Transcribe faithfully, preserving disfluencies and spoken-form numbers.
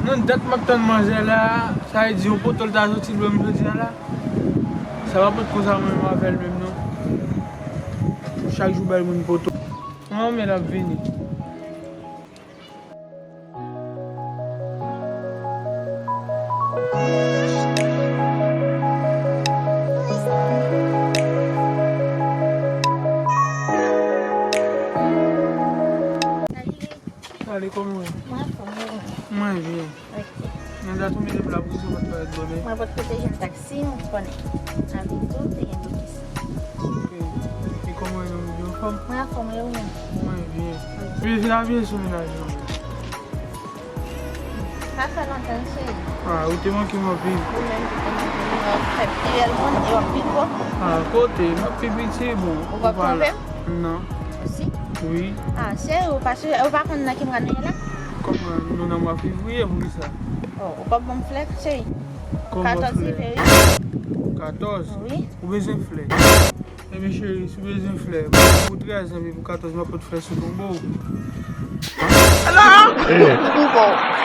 Nan dat m ap tann manzè la, sa vle di yon poto l ta soti dwe m jodi a la. Sa pa pot konsa mwen menm avè l menm non. Chak jou bay moun poto. An, men l ap vini. Salut. Salè, kòman w ye? Mwen anfòm, e ou? Mwen byen. Ok. Nan dat ou mete m la pou sa w pa t parèt bonè. Mwen pa t kote jwenn taksi, ou konnen. Avè tou, te gen doki sa. Ok. E kòman w ye menm, ou byen anfòm? Mwen anfòm, e ou menm? Mwen byen. Ok. Byen, vin abye sou mennaj lan. Sa fè lontan, cheri. Ah, ou te manke m anpil. Ou menm tou te manke m, ou fè pi bèl moun, e w ap pi gwo. Ah, kote? M ap pi piti, bon. Ou p ap twonpe m? Non. Si? Wi. Ah, cheri, ou pa, ou pa konn nan ki mwa nou ye la? Kòman? Nou nan mwa fevriye, poukisa? Oh, ou p ap ban m flè, cheri? Kòman flè? Katòz fevriye. Katòz? Wi. Ou bezwen flè? Ebyen, cheri, si w bezwen flè, pou trèz an, epi pou katòz, m ap pot flè sou tonbo w. Hello!